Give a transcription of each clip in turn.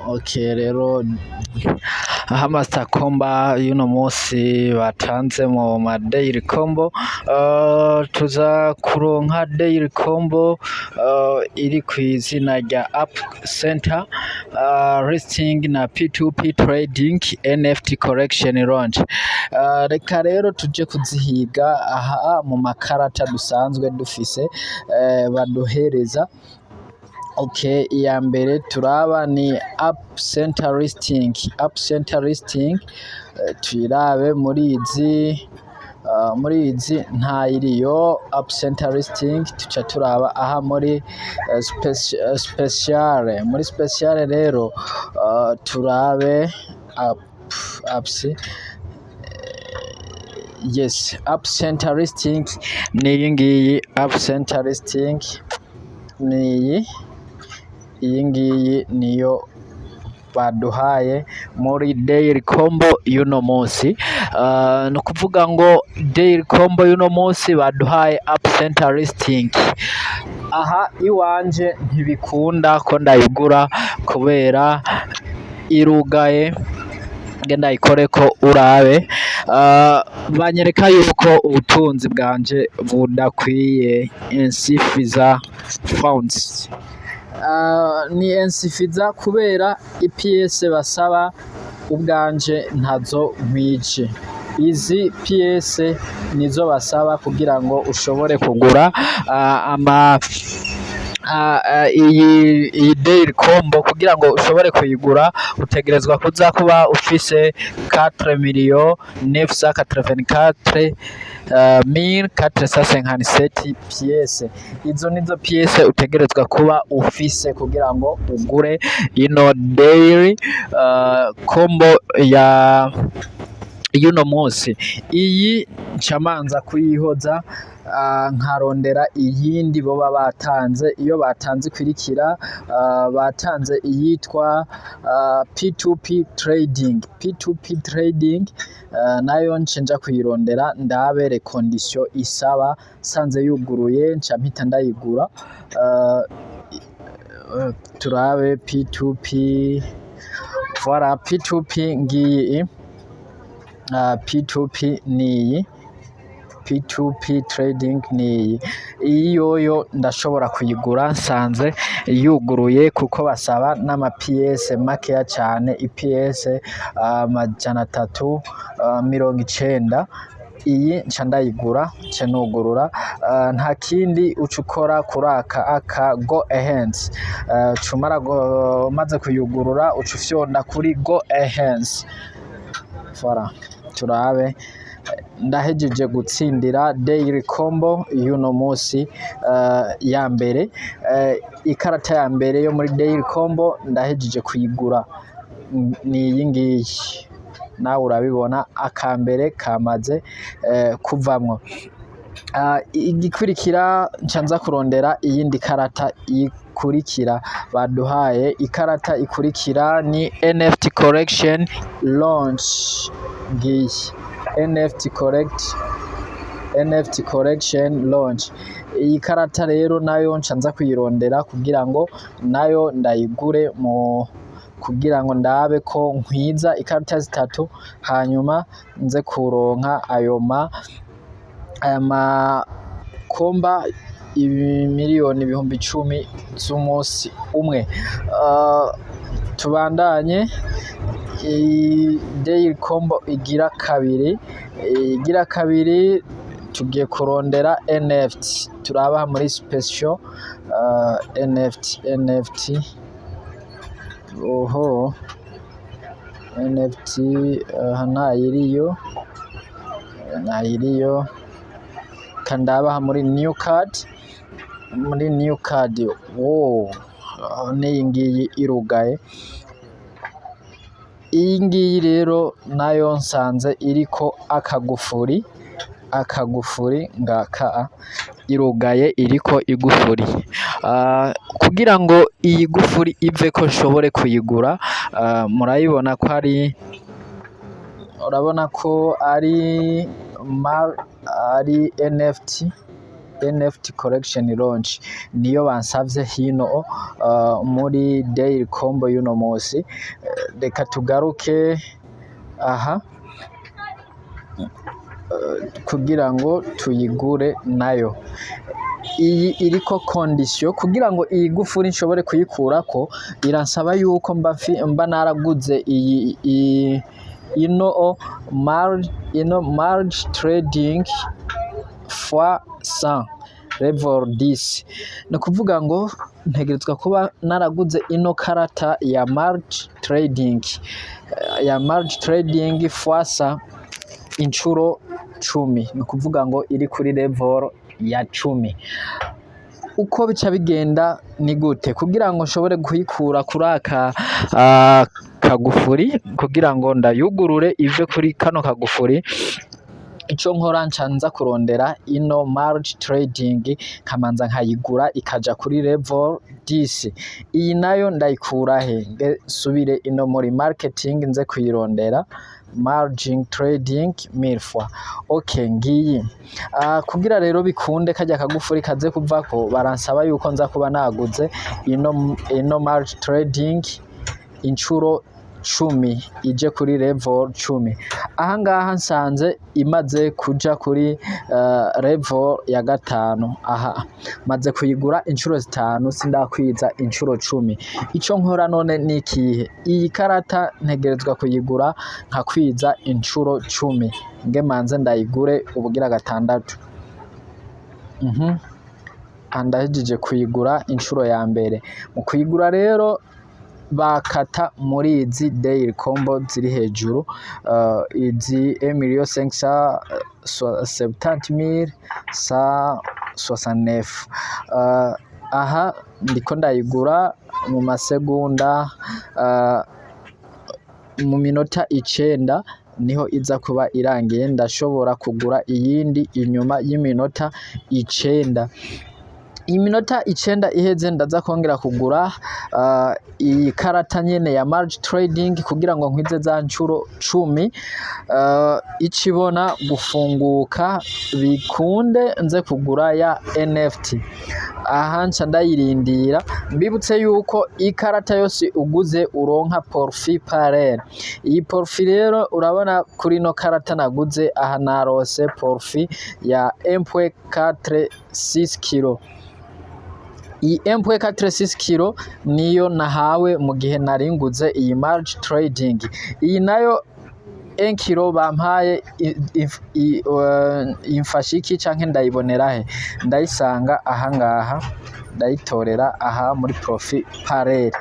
Okay, rero Hamster Kombat y'uno munsi batanze mu ma daily combo, tuza kuronka daily combo iri kw'izina rya App Center listing na P2P trading, NFT collection launch. Reka rero tuje kuzihiga aha mu makarata dusanzwe dufise baduhereza. Okay, iya mbere turaba ni App Center listing. App Center listing, tuyirabe muri izi ntayiriyo App Center listing. Tuca turaba aha muri special. Muri special rero, turabe apps. Yes, App Center listing ni iyi ngiyi. App Center listing ni iyi. Iyi ngiyi niyo baduhaye muri daily combo y'uno munsi. Ni ukuvuga ngo daily combo y'uno munsi baduhaye App Center listing. Aha iwanje ntibikunda ko ndayigura kubera irugaye. Nge ndayikoreko urabe. Banyereka yuko ubutunzi bwanje budakwiye, insufficient funds. Ni insufficient kubera i pièces basaba ubwanje ntazo nkwije. Izi pièces nizo basaba kugira ngo ushobore kugura ama iyi daily combo. Kugira ngo ushobore kuyigura, utegerezwa kuza kuba ufise 4 millions 984 1457 pièces. Izo nizo pièces utegerezwa kuba ufise kugira ngo ugure ino daily combo ya y'uno munsi. Iyi nca manza kuyihoza, nkarondera iyindi boba batanze. Iyo batanze ikurikira, batanze iyitwa P2P trading. P2P trading nayo nce nja kuyirondera, ndabe les conditions isaba. Nsanze yuguruye, nca mpita ndayigura. Turabe P2P. Voilà, P2P ngiyi. P2P niyi. P2P trading niyi. Iyi yoyo ndashobora kuyigura nsanze yuguruye, kuko basaba n'ama pièces makeya cane, i pièces 390. Iyi nca ndayigura, nca nugurura. Nta kindi uca ukora kuri aka go ahead. Cumara umaze kuyugurura, uca ufyonda kuri go ahead. Voilà, turabe. Ndahejeje gutsindira daily combo y'uno munsi ya mbere. Ikarata ya mbere yo muri daily combo ndahejeje kuyigura, ni iyi ngiyi. Nawe urabibona, akambere kamaze kuvamwo. Igikurikira, nca nza kurondera iyindi karata ikurikira baduhaye. Ikarata ikurikira ni NFT collection launch, ngiyi NFT collect, NFT collection launch. Iyi karata rero nayo nca nza kuyirondera kugira ngo nayo ndayigure, mu kugira ngo ndabe ko nkwiza ikarata zitatu, hanyuma nze kuronka aya makomba imiliyoni 10,000 z'umunsi umwe. Tubandanye daily combo igira kabiri. Igira kabiri, tugiye kurondera NFT. Turaba muri special, NFT, NFT, oho, NFT aha ntayiriyo, ntayiriyo. Kandaba muri new card. Muri new card, wo n'iyi ngiyi irugaye. Iyi ngiyi rero nayo nsanze iriko akagufuri, akagufuri ngaka. Irugaye, iriko igufuri. Kugira ngo iyi gufuri iveko nshobore kuyigura, murayibona ko ari, urabona ko ari NFT. NFT collection launch niyo bansavye hino muri daily combo y'uno musi. Reka tugaruke aha kugira ngo tuyigure nayo. Iyi iriko condition. Kugira ngo iyi gufuri nshobore kuyikurako, iransaba yuko mba naraguze iyi ino o marge, ino marge trading fois 100 level 10. Ni ukuvuga ngo ntegerezwa kuba naraguze ino karata ya marge trading, ya marge trading fois 100 incuro 10, ni ukuvuga ngo iri kuri level ya 10. Uko bica bigenda ni gute kugira ngo nshobore kuyikura kuri aka kagufuri, kugira ngo ndayugurure ive kuri kano kagufuri? Ico nkora, nca nza kurondera ino marge trading, nkamanza nkayigura ikaja kuri level 10. Iyi nayo ndayikura he? Nge nsubire ino muri marketing, nze kuyirondera margin trading mille fois. Okay, ngiyi. Kugira rero bikunde karya kagufuri kaze kuvako, baransaba yuko nza kuba naguze ino marge trading incuro 10, ije kuri level 10. Ahangaha nsanze imaze kuja kuri level ya 5. Aha maze kuyigura incuro 5, sindakwiza incuro 10. Ico nkora none ni ikihe? Iyi karata ntegerezwa kuyigura nkakwiza incuro 10. Nge manze ndayigure ubugira gatandatu. Ndahejeje kuyigura incuro ya mbere. Mu kuyigura rero bakata muri izi daily combo ziri hejuru, izi 1 570 169. Aha ndiko ndayigura mu masegonda, mu minota 9 niho iza kuba irangiye. Ndashobora kugura iyindi inyuma y'iminota 9. Iminota 9 iheze, ndaza kongera kugura iyi karata nyene ya marge trading kugira ngo nkwize za ncuro 10, icibona gufunguka, bikunde nze kugura ya NFT. Aha nca ndayirindira. Mbibutse yuko ikarata yose uguze uronka profit par heure. Iyi profit rero, urabona kuri ino karata naguze aha narose profit ya 1.46 kilo. Iyi 1.46 kilo niyo nahawe mu gihe naringuze iyi marge trading. Iyi nayo 1 kilo bampaye imfasha iki, canke ndayibonera he? Ndayisanga aha ngaha, ndayitorera aha muri profit par heure.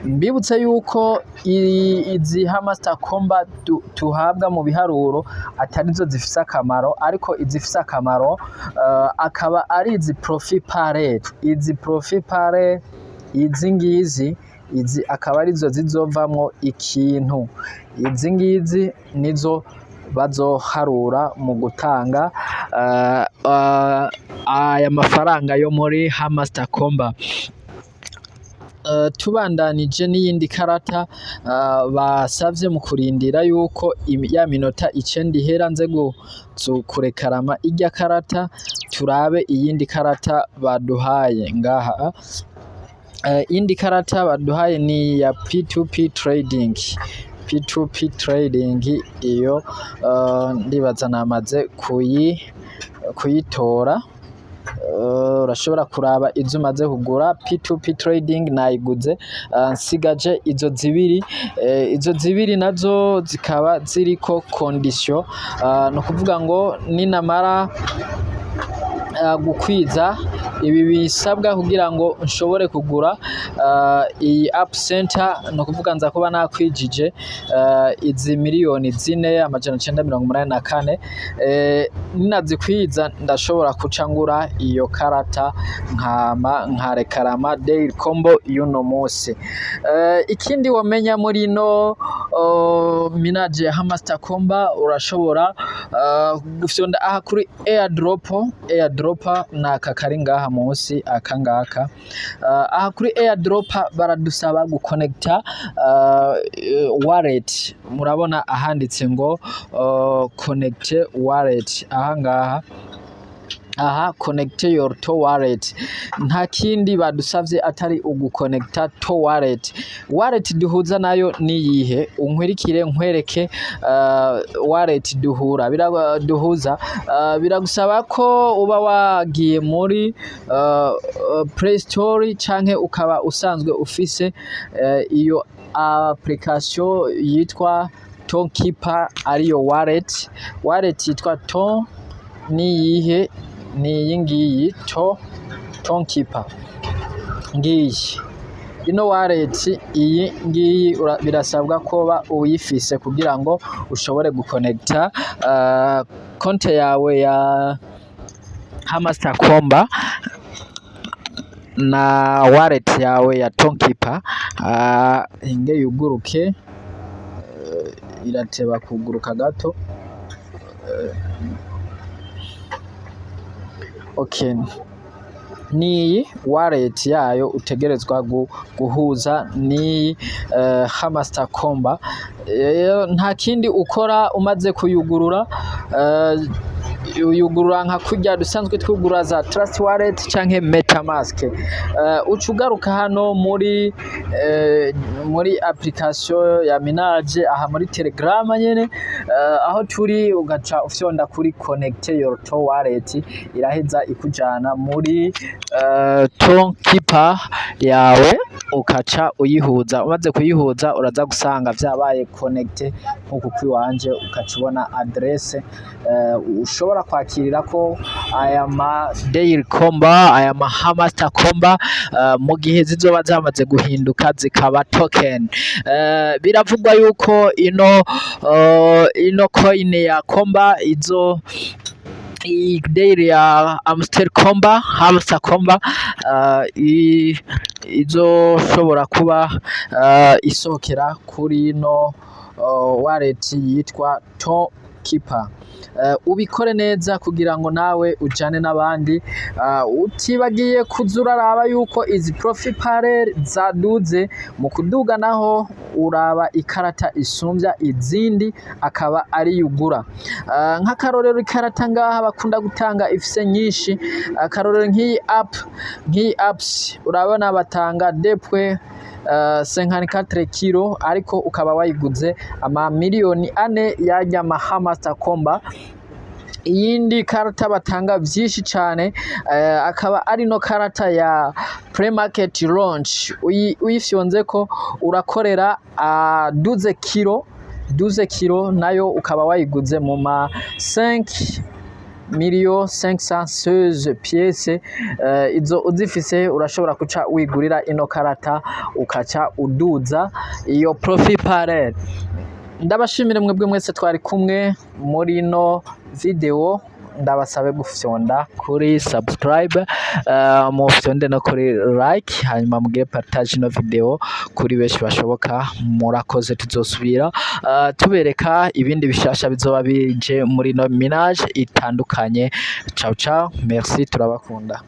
Mbibutse yuko izi Hamster Kombat tuhabwa mu biharuro atarizo zifise akamaro, ariko izifise akamaro akaba ari izi profit par heure. Izi profit par heure, izi ngizi, izi akaba arizo zizovamwo ikintu. Izi ngizi nizo bazoharura mu gutanga aya mafaranga yo muri Hamster Kombat. Tubandanije n'iyindi karata basavye, mu kurindira yuko ya minota 9 ihera nze kurekarama irya karata, turabe iyindi karata baduhaye ngaha. Iyindi karata baduhaye ni ya P2P trading. P2P trading iyo ndibaza namaze kuyitora. Urashobora kuraba izo umaze kugura. P2P trading nayiguze, nsigaje izo zibiri. Izo zibiri nazo zikaba ziriko condition, ni ukuvuga ngo ninamara gukwiza ibi bisabwa kugira ngo nshobore kugura iyi app center, ni ukuvuga nza kuba nakwijije izi 4,984,000. Ninazikwiza ndashobora kuca ngura iyo karata, nkama nkarekarama daily combo y'uno musi. Ikindi womenya muri ino minage ya Hamster Kombat, urashobora gufyonda aha kuri airdrop. Airdrop ni aka kari ngaha munsi, aka ngaka. Aha kuri airdrop baradusaba guconnecta wallet. Murabona ahanditse ngo connect wallet aha ngaha. Aha, connect your TON wallet, nta kindi badusavye atari uguconnecta TON wallet. Wallet duhuza nayo niyihe? Unkwirikire nkwereke wallet duhura duhuza. Biragusaba ko uba wagiye muri Play Store canke ukaba usanzwe ufise iyo application yitwa Tonkeeper, ariyo wallet yitwa Ton. Niyihe? Ni iyi ngiyi, Tonkeeper, ngiyi ino wallet, iyi ngiyi. Birasabwa ko ba uyifise kugira ngo ushobore guconnecta konte yawe ya Hamster Kombat na wallet yawe ya Tonkeeper. Inge yuguruke, irateba kuguruka gato. Okay, niyi wallet yayo utegerezwa guhuza ni Hamster Kombat. Nta kindi ukora umaze kuyugurura, uyugurura nka kurya dusanzwe twugurura za Trust Wallet canke MetaMask. Uca ugaruka hano muri application ya Minage, aha muri Telegram nyene, aho turi, ugaca ufyonda kuri connect your TON wallet, iraheza ikujana muri Tonkeeper yawe, ukaca uyihuza. Umaze kuyihuza, uraza gusanga vyabaye connect nkuku kwiwanje, ukaca ubona adresse ushobora kwakirirako aya ma daily comba, aya ma Hamster Kombat, mu gihe zizoba zamaze guhinduka zikaba token. Biravugwa yuko ino coin ya Komba, izo iyi daily ya Hamster Kombat, Hamster Kombat, izoshobora kuba isohokera kuri ino wallet yitwa Tonkeeper. Ubikore neza kugira ngo nawe ujane n'abandi, utibagiye kuza uraraba yuko izi profit parallel zaduze. Mu kuduga naho, uraba ikarata isumvya izindi akaba ariyo ugura. Nk'akarorero, ikarata ngaha bakunda gutanga ifise nyinshi, akarorero nk'iyi app, nk'iyi apps, urabona batanga depwe 54 kilo, ariko ukaba wayiguze ama miliyoni 4 yarya ma Hamster Kombat. Iyindi karata batanga vyinshi cane, akaba ari no karata ya pre-market launch. Uyifyonzeko urakorera 12 kilo, 12 kilo nayo ukaba wayiguze mu ma 5 miliyo 516 pièces. Izo uzifise urashobora kuca wigurira ino karata, ukaca uduza iyo profit parallel. Ndabashimire mwebwe mwese twari kumwe muri ino video. Ndabasabe gufyonda kuri subscribe, mufyonde no kuri like, hanyuma mugire partage ino video kuri benshi bashoboka. Murakoze, tuzosubira tubereka ibindi bishasha bizoba bije muri no minage itandukanye. Ciao ciao, merci, turabakunda.